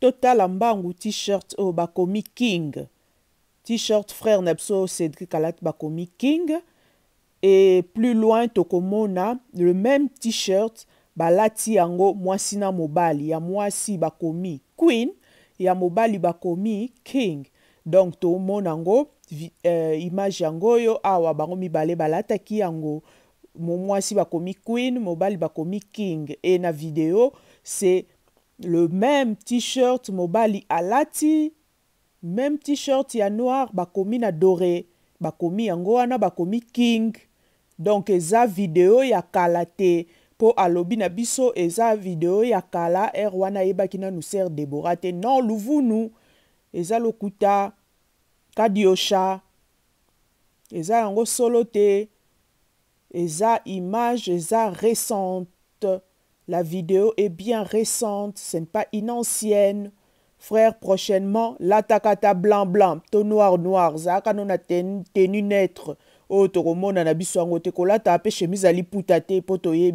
Totala mbangu t-shirt oyo bakomi King. T-shirt frère na biso Cédric alati, bakomi King. Et plus loin, tokomona le même t-shirt balati yango mwasi na mobali. Ya mwasi bakomi Queen, ya mobali bakomi King. Donc tomona yango, image yango oyo awa, bango mibale balataki yango. Mwasi bakomi Queen, mobali bakomi King. Et na vidéo, c'est le même t-shirt, mobali alati même t-shirt ya noir, bakomi na doré, bakomi yango wana, bakomi King. Donc eza video ya kala te, mpo alobi na biso eza video ya kala, ere wana ayebaki nanu sœur Debora te. Non, luvunu, eza lokuta, kadiosha, eza yango solo te. Eza image eza récente, la vidéo est bien récente, ce n'est pas une ancienne. Frère, prochainement lataka ta blanc blanc to noir noir, zalaka no na tenue neutre oyo tokomona na biso yango te. Kolata mpe chemise ya liputa te, mpo toyebi.